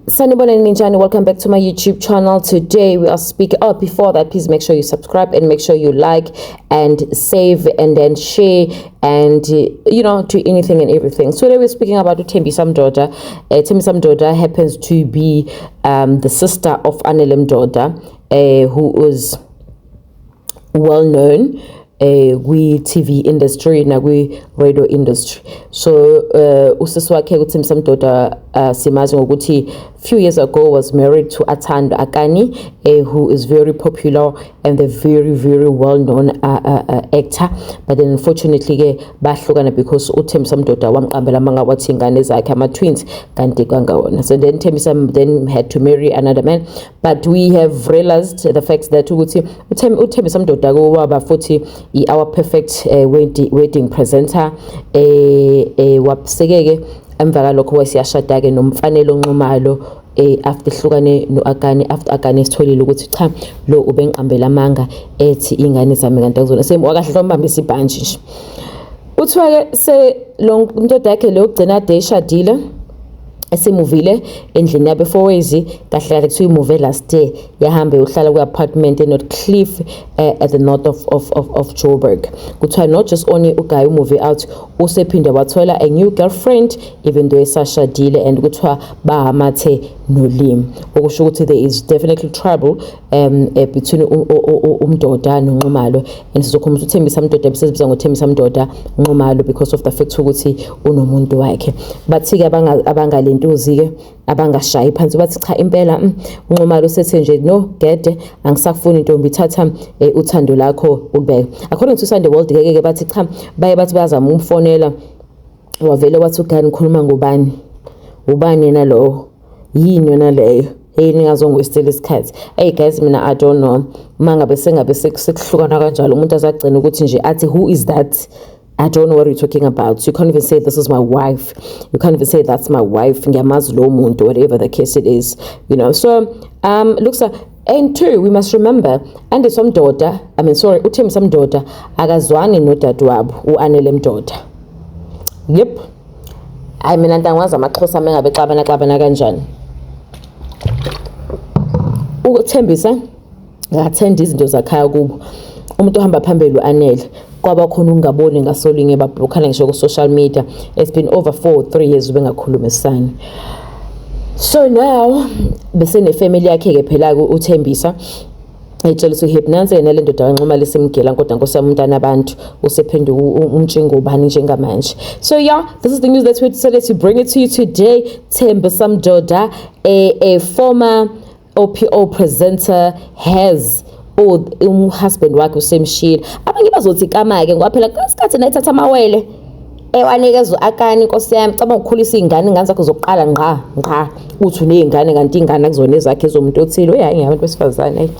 Sanibonani, ninjani? Welcome back to my YouTube channel. Today we are speaking. Oh, before that, please make sure you subscribe and make sure you like and save and then share and do anything and everything. So today we're speaking about Thembisa Mdoda. Thembisa Mdoda happens to be the sister of Anele Mdoda, who is well known kwi-TV industry nakwi-radio industry. So usisi wakhe uThembisa Mdoda, simazi ngokuthi few years ago was married to Athando Akani, who is very popular and a very, very well known actor, but then unfortunately ke bahlukana because uThembisa Mdoda wamqambela amanga, wathi ingane zakhe ama-twins kanti kangawona. So then Thembisa then had to marry another man, but we have realized the fact that ukuthi uThembisa Mdoda waba futhi i-Our Perfect Wedding presenter. Wasekeke emva kalokho wayesiyashada-ke noMfanelo Nxumalo after ehlukane no-Akani, after Akani esitholile ukuthi cha, lo ubengiqambela amanga ethi ingane zami kanti akuzona. Same wakahle wambambisa ibhantshi nje. Kuthiwa-ke se lo ndoda yakhe leyo kugcina ade eshadile, esimuvile endlini yabo eFourways. Kahle kahle kuthiwa imuve last year, yahamba yohlala kwi-apartment eNorthcliffe, at the north of Joburg. Kuthiwa not just only uguy umuve out, usephinde wathola a new girlfriend even though esashadile, and kuthiwa bahamathe nolimi, okusho ukuthi there is definitely trouble between uMdoda noNxumalo. And sizokhuluma ukuthi uThembisa Mdoda besizibiza ngoThembisa Mdoda Nxumalo because of the fact ukuthi unomuntu wakhe. Bathi-ke abangalentuzi-ke, abangashayi phansi, bathi cha impela, uNxumalo usethe nje, "No gede, angisakufuni intombi, ithatha uthando lakho ulibeke." According to Sunday World ke bathi cha, baye bathi bayazama ukumfonela, wavele wathi ugani, "Ngikhuluma ngobani? Ubani yena lowo? Yini yona leyo? Hey, ningazongiwastela isikhathi." Hey guys, mina I don't know, uma ngabe sengabe sekuhlukana kanjalo, umuntu azagcina ukuthi nje athi, "Who is that? I don't know what you're talking about." You can't even say, "This is my wife." You can't even say, "That's my wife. Ngiyamazi lowo muntu," whatever the case it is. So looks like, and two, we must remember, Andiswa Mdoda, I mean, sorry, uThembisa Mdoda akazwani nodadewabo uAnele Mdoda. Yep. Hayi, mina ntangwazi amaXhosa mengabe xabana xabana kanjani. Ukuthembisa ngathenda izinto zakhaya kubo. Umuntu ohamba phambili uAnele, kwaba khona ukungaboni ngasolinye, bablockana ngisho ku-social media. It's been over 4 or 3 years bengakhulumisani. So now bese nefamily yakhe-ke phela-ke uThembisa etshela ukuthi hip nansi yena le ndoda kaNxumalo esimgila, kodwa nkosi yami, umntana abantu usephenduka umtshingo ubani njengamanje. So yeah, this is the news that we decided to bring it to you today. Thembisa Mdoda, a former OPO presenter, has umhusband wakhe usemshilo. Abanye bazothi kama-ke ngoba phela isikhathi nayithatha amawele ewanikeza u-Akani. Inkosi yami, cabanga ukukhulisa iy'ngane, iy'ngane zakho zokuqala ngqa ngqa, uthi uney'ngane kanti iy'ngane akuzona ezakhe, ezomuntu othile. Uyayi, ngabantu besifazane, ayi.